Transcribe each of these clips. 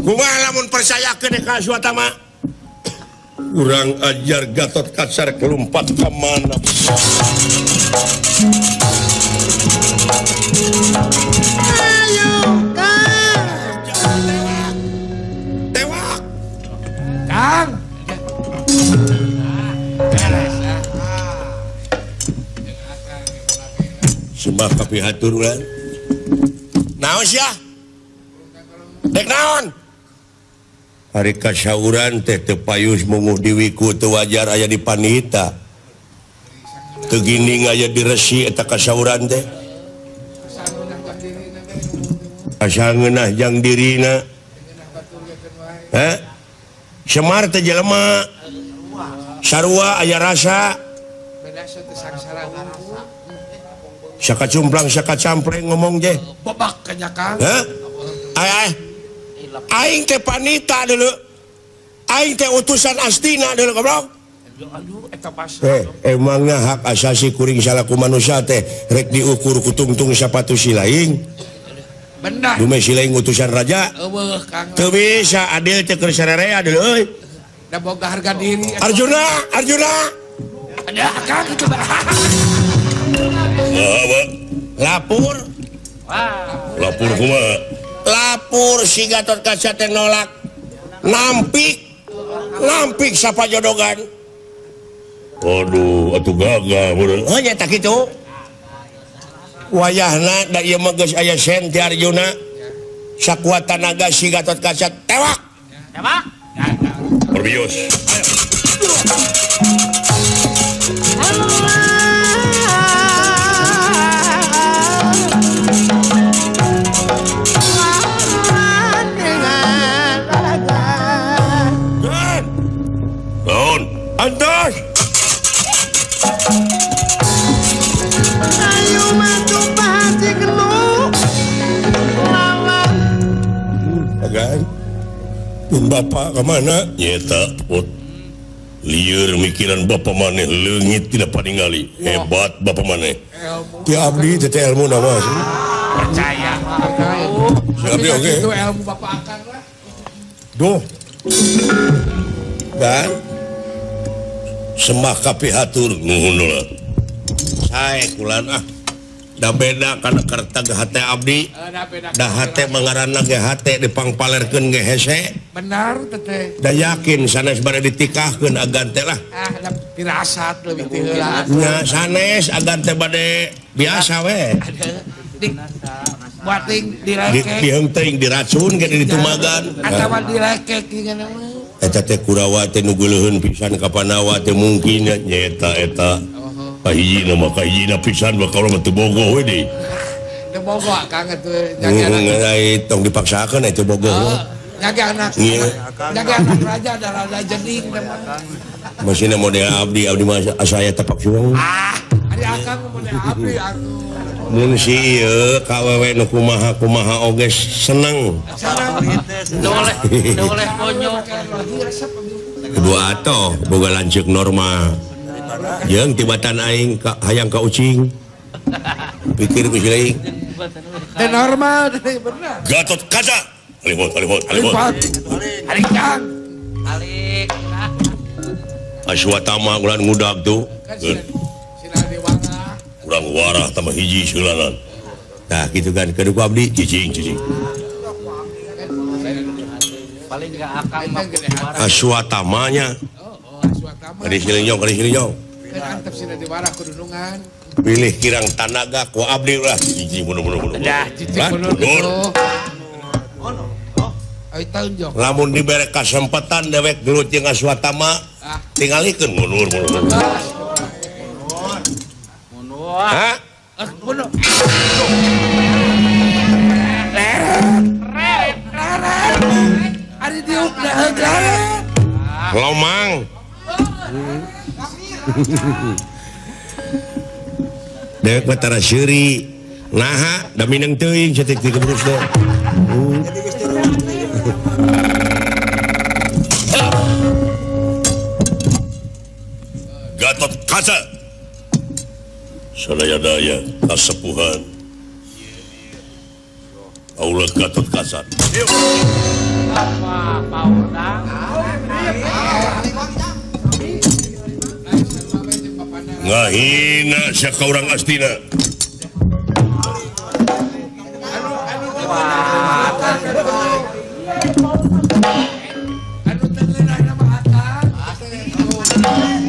Kumaha lamun percayakeun ka Aswatama? Kurang ajar Gatot Kaca kelumpat ka mana? Ayo Kang. Tewak. Kang. Sembah kapihatur ulan. Naon sia? Dek naon? Hari kasauran teh teu payus munguh diwiku teu wajar aya di panita. Teu ginding aya di resi eta kasauran teh. Asa ngeunah jang dirina. Hah? Semar teh jelema. Sarua aya rasa. Saka cumplang saka campleng ngomong teh. Bebak kanya Kang. Hah? Ay ay. Aing teh panita dulu. Aing teh utusan Astina dulu goblok. Emangnya hak asasi kuring salaku manusia teh rek diukur ku tungtung sapatu silaing. Benar. Dume silaing utusan raja. Eueuh Kang. Teu bisa adil teh keur sarerea dulu euy. Da boga harga diri. Arjuna, Arjuna. Ada Kang itu. Lapor. Lapor kumaha? Lapor si Gatot Kaca teh nolak. Nampik. Nampik sapajodogan. Aduh, atuh gagah meureun. Heuh nya tah kitu. Wayahna da ieu mah geus aya sen ti Arjuna. Sakuat tanaga si Gatot Kaca tewak. Tewak. Perbios. Antos. Ayo matu pahati kenu lawan. Agan. Pun bapak kemana? Nyeta put. Lieur mikiran bapak maneh leungit tidak paningali. Hebat bapak maneh. Ti abdi teh ilmu nama sih. Percaya. Si abdi oge. Itu ilmu bapak akang lah. Duh. Kan? Semah kapihatur nuhun lah. Sae kulan ah. Da beda kana kertag hate abdi. Da hate mangaranna ge hate dipangpalerkeun ge hese. Benar teteh. Da yakin sanes bade ditikahkeun agan teh lah. Ah, da pirasat leuwih ti heula. Nya sanes agan teh bade biasa we. Di buating dilekek. Diheung teuing diracun ge ditumagan. Atawa dilekek geuning mah. Eta teh Kurawa teh nu geuleuheun pisan ka Pandawa teh mungkin nya eta kahijina mah kahijina pisan bakal mah teu bogoh we deui. Teu bogoh Kang atuh nyaga anak. Tong dipaksakeun eta bogoh. Nyaga anak. Nyaga anak raja da raja jeding teh mah. Masina model abdi abdi mah asa aya tapak suang. Ah, ari akang model abdi atuh. Mun si ieu ka wewe nu kumaha kumaha oge seneng. Teu oleh konyol. Kedua atoh boga lanceuk normal. Jeung tibatan aing ka hayang ka ucing. Pikir ku si laing. Teu normal teh bener. Gatot Kaca. Alihot alihot alihot. Alik Kang. Alik. Aswatama ulan ngudag tuh. Kurang warah tambah hiji seulanan. Nah gitu kan kedua ku abdi cicing cicing. Paling enggak akang mah Aswatamanya. Kadi silinjong kadi silinjong. Antep sina diwarah kudunungan. Pilih kirang tanaga ku abdi ulah cicing mundur mundur mundur. Dah cicing mundur. Lamun dibere kasempatan dewek gelut jeung Aswatama tingalikeun mundur mundur. Hah? Mundur. Ari diuk dah leret. Lomang. Dewek mah tara seuri. Naha da mineng teuing saeutik ti kebrus teh. Gatot Kaca. Sadaya-daya kasepuhan. Aula Gatot Kaca. Wah, paurna. Ngahina sia ka urang Astina. Anu teu ngeunah mah akang.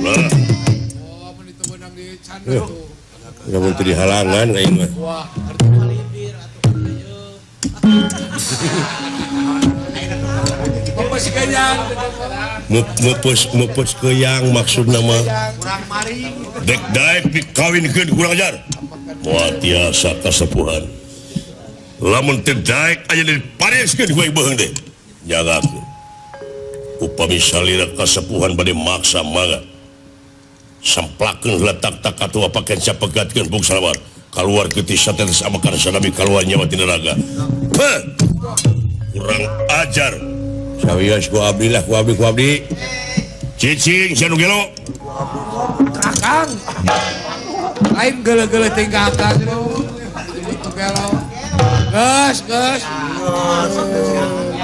Lah. Oh, mun itu meunang di canda tuh. Lamun teu dihalangan aing mah. Wah, arti malibir atuh ieu. Mupus keyang. Mupus keyang maksudna mah. Kurang maring. Dek daek dikawinkeun kurang ajar. Moal tiasa kasepuhan. Lamun teu daek aya dipareskeun ku aing beuheung teh. Jagakeun. Upami salira kasepuhan bade maksa mangga. Semplakeun heula tak-tak atuh paken sapegatkeun bung salawar. Kaluar getih satetes amakan sanabi kaluar nyawa tina raga. Heh. Kurang ajar. Sawios ku abdi lah, ku abdi, ku abdi. Cicing sia nu gelo. Kakang. Lain geuleuh-geuleuh ting ka akang nu. Gelo. Geus, geus.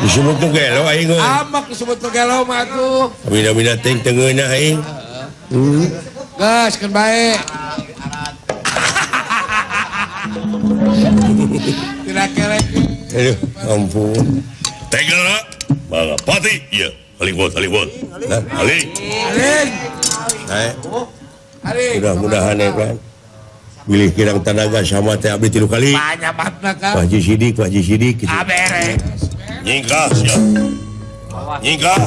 Disebut nu gelo aing euy. Amak disebut nu gelo mah atuh. Bina-bina ting teu ngeunah aing. Geus keun bae. Tidak kerek. Aduh, ampun. Tega mangga pati ieu. Aling bot, aling bot. Nah, aling. Aling. Nah. Aling. Mudah-mudahan ya kan. Bilih kirang tanaga sama teh abdi 3 kali. Banyak matna kan. Pak Haji Sidik, Pak Haji Sidik gitu. Aberes. Nyingkah sia. Nyingkah.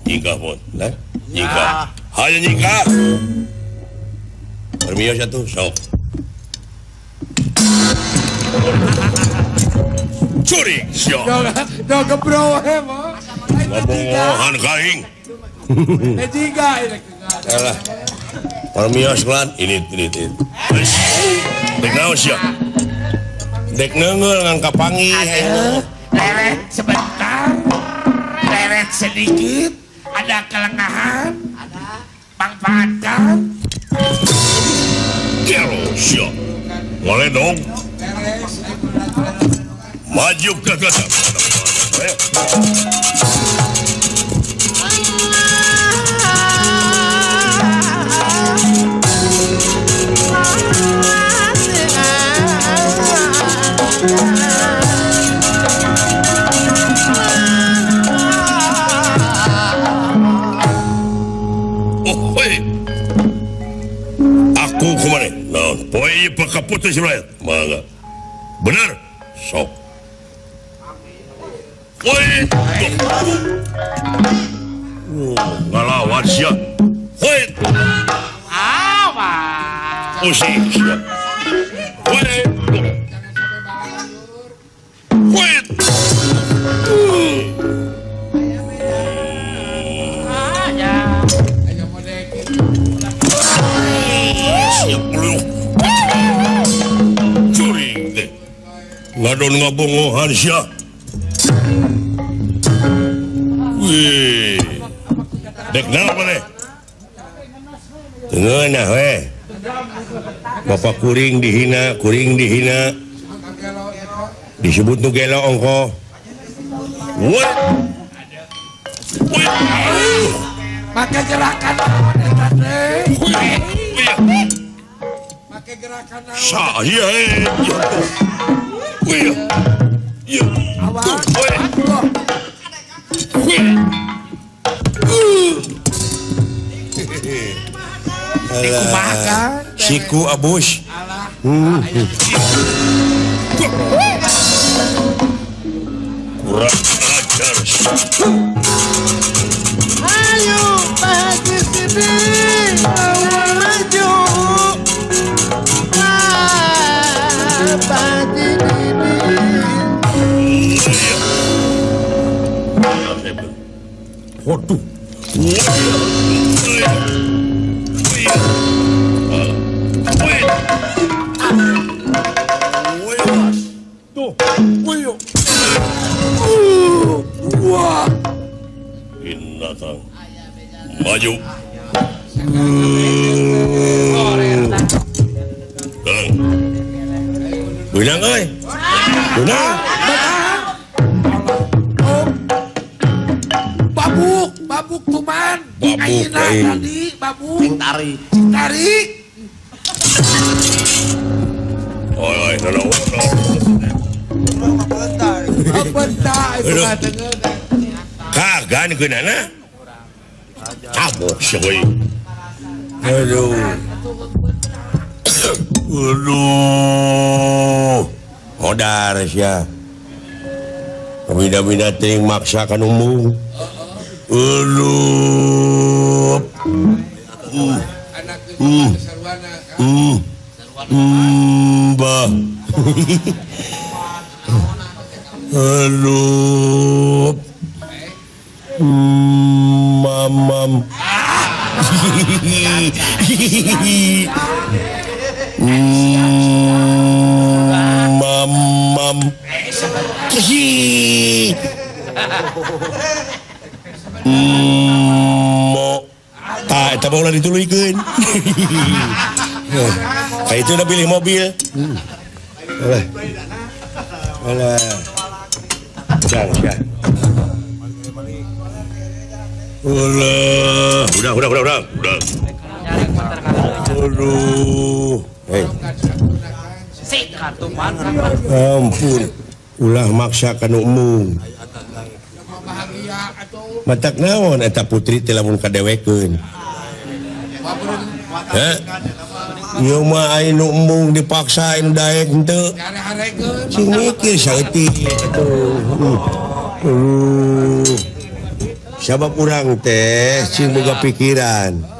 Nyingkah bot. Nah, nyingkah. Hayo nyingkah. Permios atuh sok. Curi sia. Do gebro we mah. Ngobongohan ka aing. Eh jiga ini. Alah. Permios lan ini. Dek naon sia? Dek neungeul ngan kapanggih. Leret sebentar. Leret sedikit, ada kelengahan. Ada. Pangpatan. Gelo sia. Ngaledong. Maju ke atas. Oh, hoi. Aku kemana? Nah, poe ieu pakaputus rakyat. Mangga. Bener? Sok. Woi. Ngalawan sia. Woi. Awas. Pusing sia. Woi. Woi. Siap lu. Curi deh. Ngadon ngabongohan sia. Wih. Dek naon maneh? Teu ngeunah we. Bapak kuring dihina, kuring dihina. Disebut nu gelo ongkoh. Woi. Woi. Make gerakan naon eta teh? Make gerakan naon? Saya. Wih. Iya. Awas. Alah. Siku abus. Kurang ajar. Ayo Pak Haji Sidik maju. Pak Haji Sidik. Waduh. Binatang maju. Kang. Benang euy. Benang. Mabuk aing. Tadi babuk. Cing tarik. Cing tarik. Oi oi no. Kagan geunana. Cabok sia euy. Aduh. Aduh. Modar sia. Bida-bida teuing maksa ka nu. Aduh. Bah. Aduh. Mamam. Mamam. Mo. Tah eta mah ulah dituluykeun. Kayak itu udah pilih mobil. Alah. Alah. Jangan. Ulah, udah. Aduh. Hei. Ampun, ulah maksa ka nu embung. Matak naon eta putri teh lamun kadewekeun. Heh. Ieu mah aya nu embung dipaksa anu daek henteu. Sing mikir saeutik atuh. Sabab urang teh sing boga pikiran.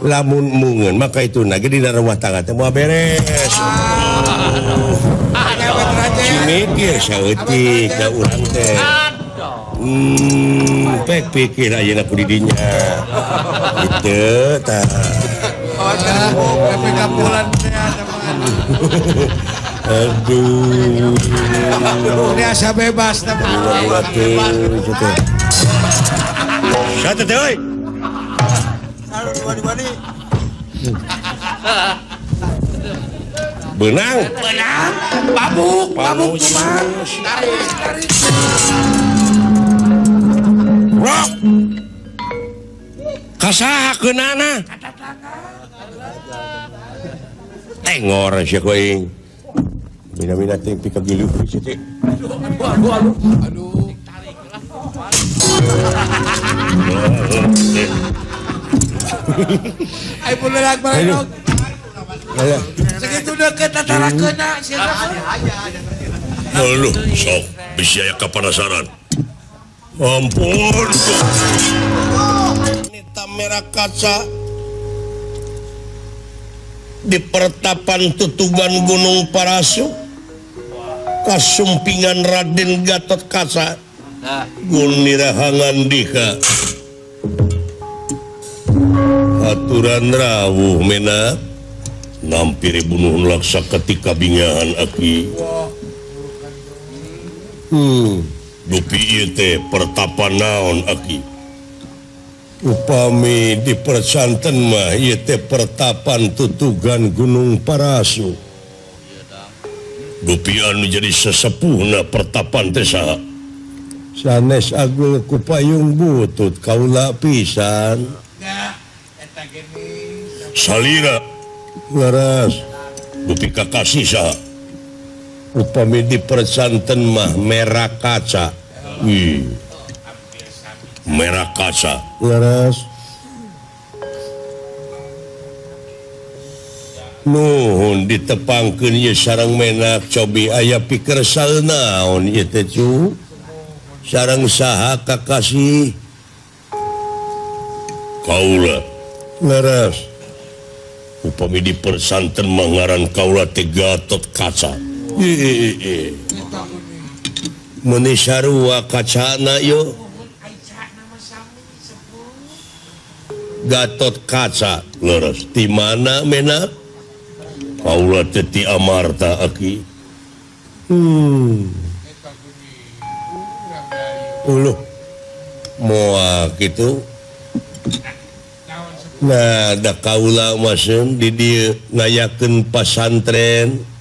Lamun embungeun maka itu na ge dina rumah tangga teh moal beres. Sing mikir saeutik da urang teh. Pek pikir ayeuna ku di dinya. Kitu tah. Aduh. Ini asa bebas tah. Satu teh euy. Benang. Benang. Babuk, babuk kumaha. Tarik, tarik. Rok. Kasaha keunana? Tengor sia ku aing. Mina-mina teh pikagiluh sia teh. Aduh, aduh, aduh. Ayo pulang bareng. Segitu deket antara kena sia. Aduh, sok bisi aya kapanasaran. Ampun. Nita merah kaca di pertapan tutugan Gunung Parasu kasumpingan Raden Gatot Kaca Gunirahangan Dika aturan rawuh mena nampiri bunuh laksa ketika bingahan aki. Dupi ieu teh pertapan naon aki? Upami di persanten mah ieu teh pertapan tutugan Gunung Parasu. Dupi anu jadi sesepuhna pertapan teh saha? Sanes agul ku payung butut kaula pisan. Salira leres. Dupi kakasih saha? Upami di persanten mah merah kaca. Wih. Merah kaca. Leres. Nuhun ditepangkeun ieu sareng menak cobi aya pikersal naon ieu teh cu? Sareng saha kakasih? Kaula. Leres. Upami di persanten mah ngaran kaula teh Gatot Kaca. Meni sarua kacana yo. Gatot Kaca leres di mana menak? Kaula teh ti Amarta aki. Uluh moal kitu. Nah, da kaula maseun di dieu ngayakeun pasantren.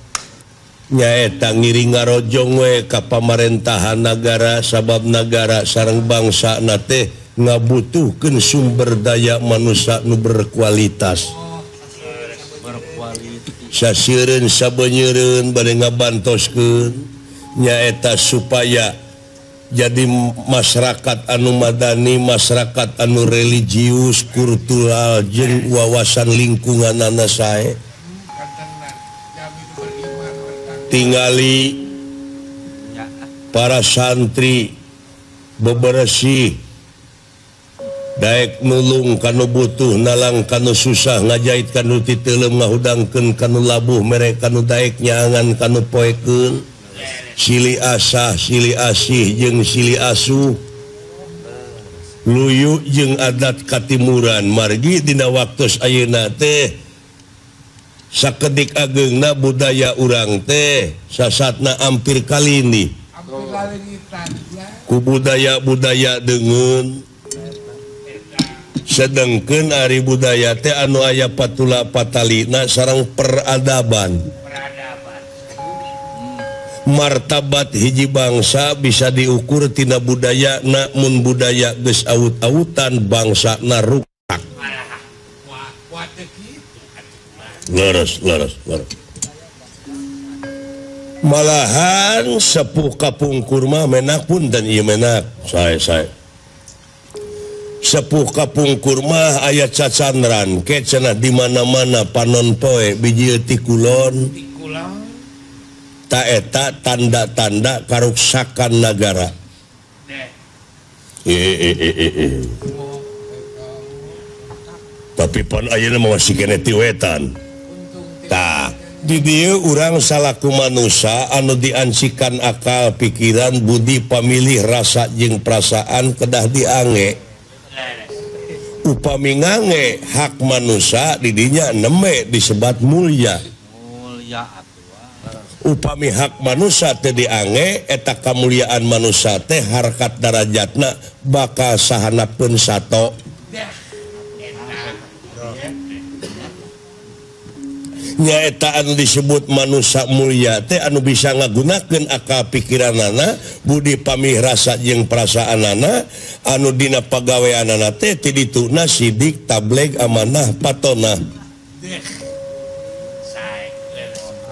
Nyaeta ngiring ngarojong we ka pamarentahan nagara sabab nagara sareng bangsa na teh ngabutuhkeun sumber daya manusia nu berkualitas. Sasieureun sabenyeureun bade ngabantoskeun nyaeta supaya jadi masyarakat anu madani, masyarakat anu religius, kultural jeung wawasan lingkunganana sae. Tingali para santri beberesih daek nulung kanu butuh, nalang kanu susah, ngajait kanu titeuleum, ngahudangkeun kanu labuh, mere kanu daek nyaangan kanu poekeun, silih asah, silih asih jeung silih asuh, luyu jeung adat katimuran. Margi dina waktos ayeuna teh sakedik ageungna budaya urang teh sasatna ampir kalini ku budaya-budaya deungeun. Sedengkeun ari budaya teh anu aya patula patalina sareng peradaban. Martabat hiji bangsa bisa diukur tina budaya, namun budaya geus awut-awutan bangsa rusak. Leres, leres, leres. Malahan sepuh kapungkur mah menak pun dan ieu menak. Sae sae. Sepuh kapungkur mah aya cacandran ke cenah di mana-mana panon poe biji ti kulon. Ta eta tanda-tanda karuksakan nagara. Tapi pan ayeuna mah masih keneh ti wetan. Tah, di dieu urang salaku manusia anu diancikan akal, pikiran, budi, pamilih, rasa jeung perasaan kedah diange. Upami ngange hak manusia didinya neme disebat mulia. Upami hak manusia teh diange eta kamuliaan manusia teh harkat darajatna bakal sahanapeun sato. Nyaeta anu disebut manusia mulia teh anu bisa ngagunakeun akal pikiranana, budi pamih rasa jeung perasaanana, anu dina pagaweanana teh ti dituna sidik, tableg, amanah, patona.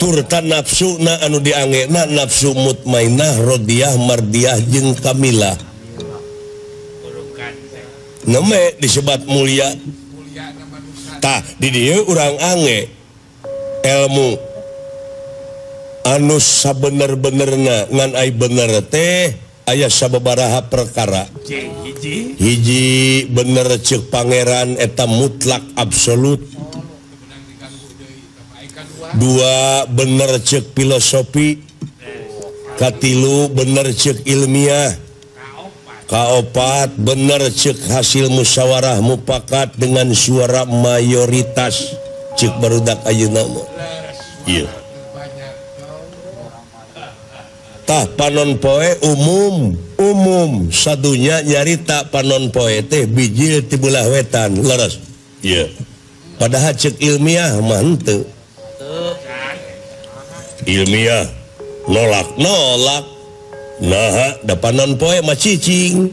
Turta nafsuna anu diangena nafsu mutmainah, rodiah, mardiah jeung kamilah. Neme disebat mulia. Tah di dieu urang ange ilmu anu sabener-benerna ngan ai bener teh aya sababaraha perkara. Hiji bener ceuk pangeran eta mutlak absolut. Dua bener ceuk filosofi, katilu bener ceuk ilmiah, kaopat bener ceuk hasil musyawarah mufakat dengan suara mayoritas ceuk barudak ayeuna mah. Ieu. Tah panon poe umum, umum sadunya nyarita panon poe teh bijil ti beulah wetan, leres. Ieu. Padahal ceuk ilmiah mah henteu. Ilmiah nolak nolak, nah da panon poe mah cicing,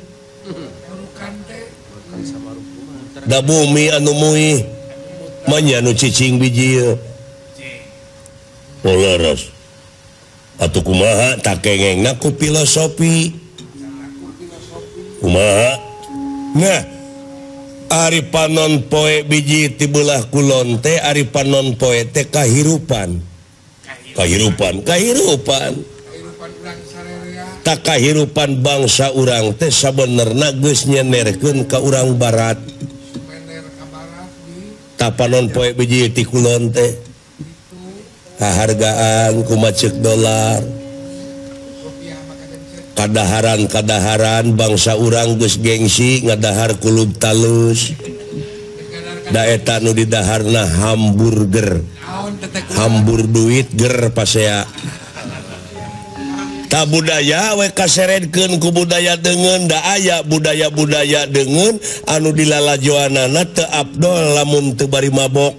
da bumi anu muih manya nu cicing bijil. Oh leres. Atuh kumaha tak kengengna ku filosofi kumaha. Nah ari panon poe biji ti beulah kulon teh ari panon poe teh kahirupan. Kahirupan, kahirupan. Tak kahirupan bangsa urang teh sabenerna geus nyenerkeun ka urang barat. Ta panon poe biji ti kulon teh kahargaan kumaha ceuk dolar. Kadaharan-kadaharan bangsa urang geus gengsi ngadahar kulub talus. Da eta nu didaharna hamburger. Hambur duit ger pasea. Ta budaya we kaseredkeun ku budaya deungeun, da aya budaya-budaya deungeun anu dilalajoanana teu abdol lamun teu bari mabok.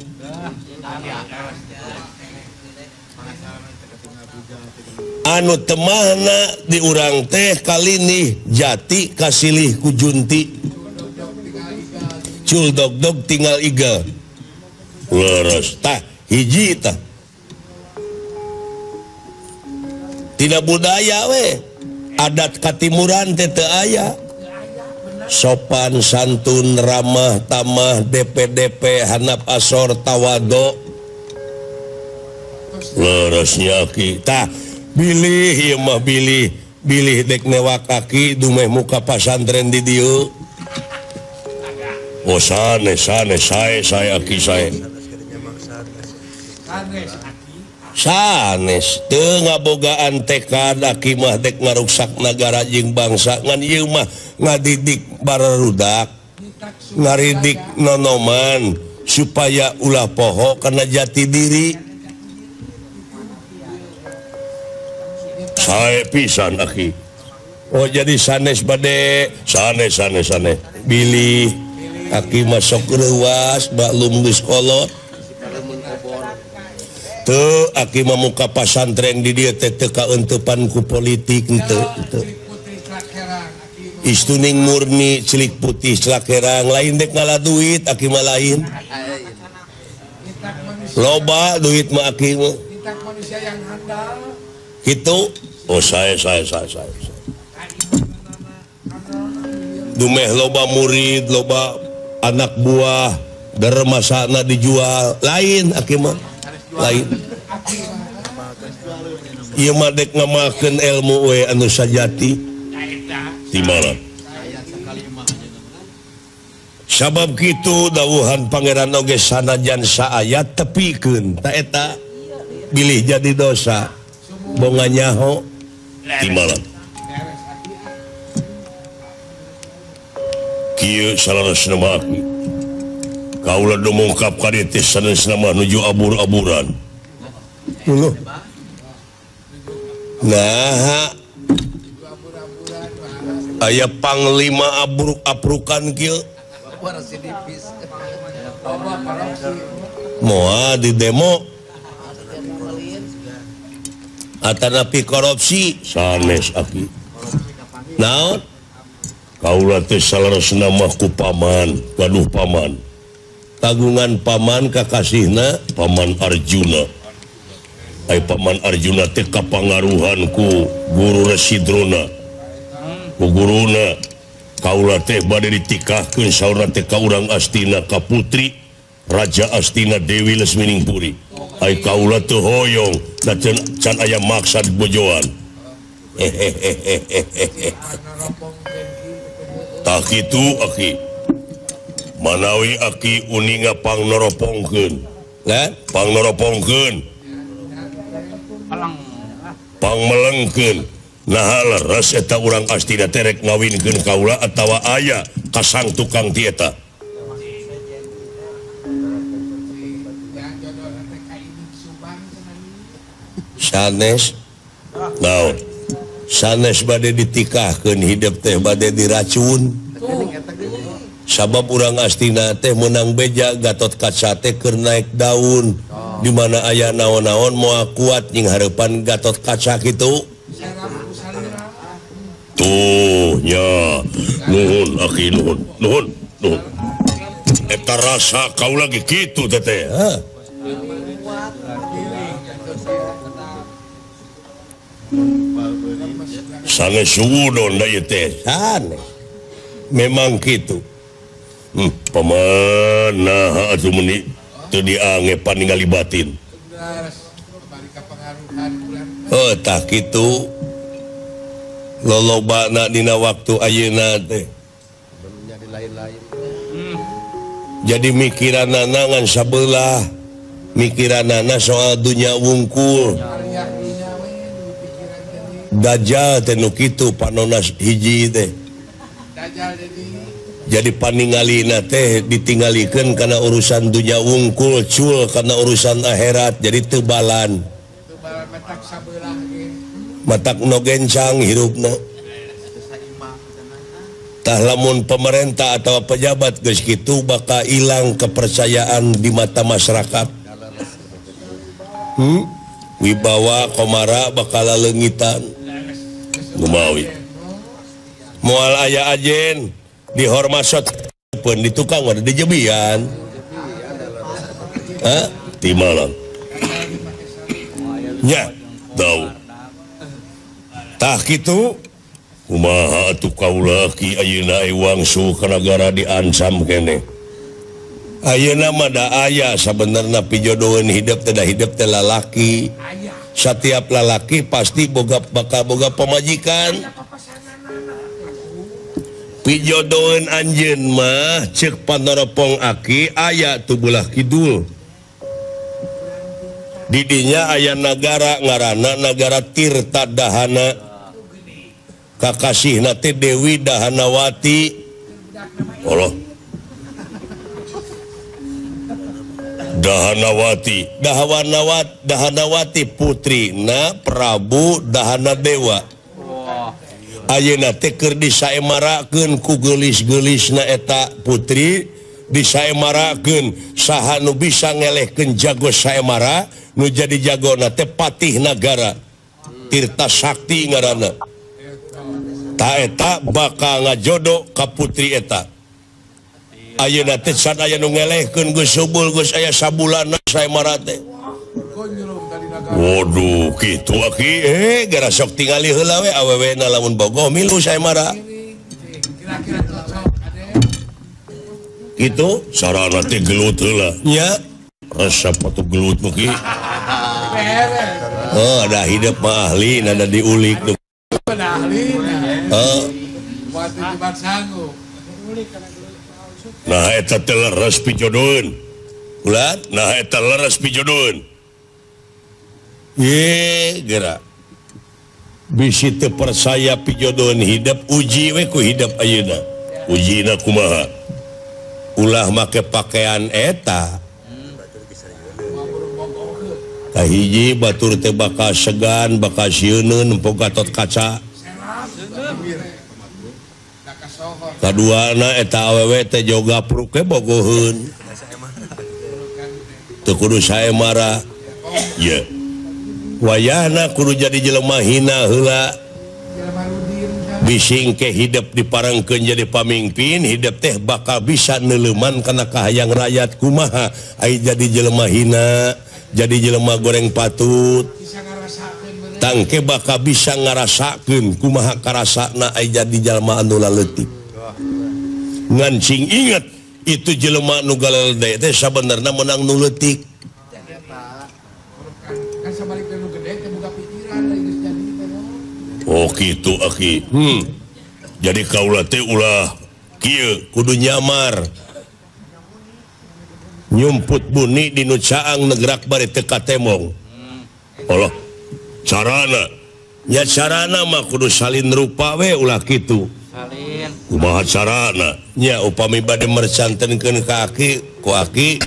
Anu temahna di urang teh kalinih jati kasilih ku junti. Cul dog-dog tinggal igel. Leres tah hiji tah. Tidak budaya we. Adat katimuran teh teu aya. Sopan santun ramah tamah DPDP hanap asor tawado. Leresnya aki tah bilih ieu mah bilih bilih dek newak aki dumeh muka pasantren di dieu. Oh sanes sanes sae sae aki sae. Sanes teu ngabogaan tekad aki mah dek ngaruksak nagara jeung bangsa ngan ieu mah ngadidik barudak ngaridik nonoman supaya ulah poho kana jati diri. Sae pisan aki. Oh jadi sanes bade sanes sanes sanes bilih aki masuk reuas maklum geus kolot. Teu aki mah muka pasantren di dieu teh teu kaeuntepan ku politik henteu teu. Istuning murni celik putih celak herang lain dek ngala duit aki mah lain. Loba duit mah aki mah. Gitu. Oh saya. Dumeh loba murid, loba anak buah, dermasana dijual, lain aki mah. Lain. Ieu mah dek ngamalkeun ilmu we anu sajati. Di mana? Sabab kitu dawuhan pangeran oge sanajan saayat tepikeun ta eta bilih jadi dosa. Bonga nyaho di malam. Kieu saleresna mah aki. Kaula dumungkap ka dieu teh sanesna mah nuju abur-aburan. Uluh. Nah, aya panglima abruk-abrukan kieu. Moal di demo. Atanapi korupsi sanes aki. Naon? Kaula teh saleresna mah ku paman, gaduh paman. Tagungan paman kakasihna paman Arjuna. Ai paman Arjuna teh kapangaruhan ku guru Resi Drona. Ku guruna kaula teh bade ditikahkeun saurna teh ka urang Astina ka putri Raja Astina Dewi Lesminingpuri. Ai kaula teu hoyong da can aya maksad bojoan. Tah kitu aki. Manawi aki uninga pangnoropongkeun. Lah, pangnoropongkeun. Pangmelengkeun. Naha leres eta urang Astina teh rek ngawinkeun kaula atawa aya kasang tukang ti eta. Sanes naon? Sanes bade ditikahkeun hidup teh bade diracun. Sabab urang Astina teh meunang beja Gatot Kaca teh keur naik daun. Di mana aya naon-naon moal kuat nying hareupan Gatot Kaca kitu. Tuh nya nuhun aki nuhun nuhun nuhun. Eta rasa kau lagi kitu teteh. Sanes suudon da ieu teh. Sanes. Memang kitu. Paman naha atuh meuni teu diange paningali batin. Oh tah kitu. Lolobana dina waktu ayeuna teh. Jadi mikiranana ngan sabelah. Mikiranana soal dunya wungkul. Dajjal teh nu kitu panona hiji teh. Jadi paningalina teh ditinggalikeun kana urusan dunya wungkul, cul kana urusan akhirat, jadi teu balan. Matak no gencang hirupna. Tah lamun pemerintah atau pejabat geus kitu bakal hilang kepercayaan di mata masyarakat. Wibawa komara bakal leungitan. Gumawi. Moal aya ajen dihormasot dihareupeun di tukang mah dijebian. Hah? Ti malam. Nya, tahu. Tah kitu kumaha atuh kaula ki ayeuna wangsul ka nagara diancam keneh. Ayeuna mah da aya sabenerna pijodoheun hidup teh da hidup teh lalaki. Setiap lalaki pasti boga bakal boga pamajikan. Pijodoheun anjeun mah ceuk panoropong aki aya tu belah kidul. Didinya aya nagara ngaranna nagara Tirta Dahana. Kakasihna teh Dewi Dahanawati. Allah. Dahanawati, Dahanawati putrina Prabu Dahanadewa. Ayeuna teh keur disaemarakeun ku geulis-geulisna eta putri, disaemarakeun saha nu bisa ngelehkeun jago saemara, nu jadi jagona teh patih nagara Tirta Sakti ngaranna. Ta eta bakal ngajodo ka putri eta. Ayeuna teh can aya nu ngelehkeun geus subul geus aya sabulanna saemara teh. Waduh kitu aki gara sok tingali heula we awewena lamun bogoh milu saemara. Kitu sarana teh gelut heula nya resep atuh gelut mah ki. Oh ada hidup mah ahli nada diulik tuh. Oh. Nah eta teh leres pijodoheun. Ulah, nah eta leres pijodoheun. Ye, geura. Bisi teu percaya pijodoheun hidup uji we ku hidup ayeuna. Ujina kumaha? Ulah make pakaian eta. Kahiji batur teh bakal segan, bakal sieuneun nempo Gatot Kaca. Kaduana eta awewe teh joga pruke bogoheun. Teu kudu saemara. Ye. Wayahna kudu jadi jelema hina heula. Bising ke hidup diparengkeun jadi pamimpin, hidup teh bakal bisa neuleuman kana kahayang rakyat kumaha ai jadi jelema hina, jadi jelema goreng patut. Tangke bakal bisa ngarasakeun kumaha karasana ai jadi jelema anu laleutik. Ngan sing inget itu jelema nu galede teh sabenerna meunang nu leutik. Oh kitu aki. Jadi kaula teh ulah kieu kudu nyamar. Nyumput buni di nu caang negrak bari teu katemong. Allah carana nya carana mah kudu salin rupa we ulah kitu. Salin. Kumaha carana? Nya upami bade mercantenkeun ka aki, ku aki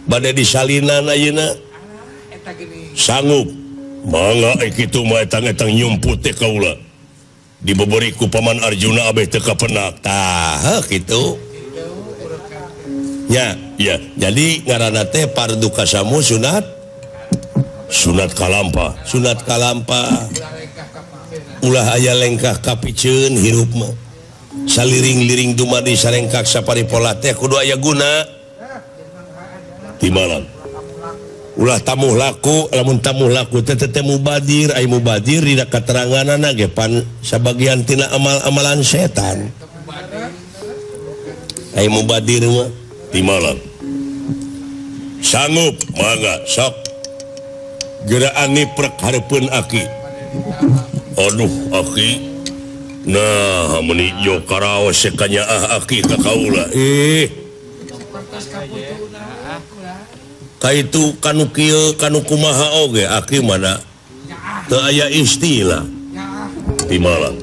bade disalinan ayeuna. Sanggup. Mangga kitu mah etang-etang nyumput teh kaula. Dibeberi ku Paman Arjuna abeh teu kapenak. Tah kitu. Nya, ya. Jadi ngaranna teh pardu kasamu sunat sunat kalampa, sunat kalampa. Ulah aya lengkah kapiceun hirup mah. Saliring-liring dumadi sarengkak saparipola teh kudu aya guna. Timalan. Ulah tamuh laku, lamun tamuh laku teh teh mubadir, ai mubadir dina kateranganana ge pan sabagian tina amal-amalan setan. Ai mubadir mah timalan. Sanggup mangga sok. Geraan niprek hareupeun aki. Aduh aki. Nah meuni jo karaos kanyaah aki ka kaula. Kaitu kanu kieu kanu kumaha oge aki mana teu aya istilah. Timalan.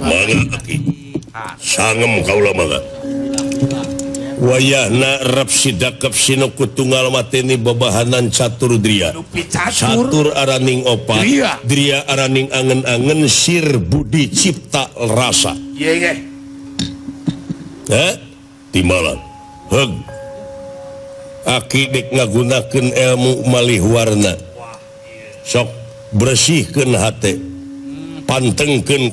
Mangga aki. Sangem kaula mangga. Wayahna rep sidakep sinuku tunggal mateni babahanan catur dria. Catur araning opat, dria araning angen-angen sir budi cipta rasa. Heh, timalan. Heug. Aki dek ngagunakeun ilmu malih warna. Sok bersihkeun hate. Pantengkeun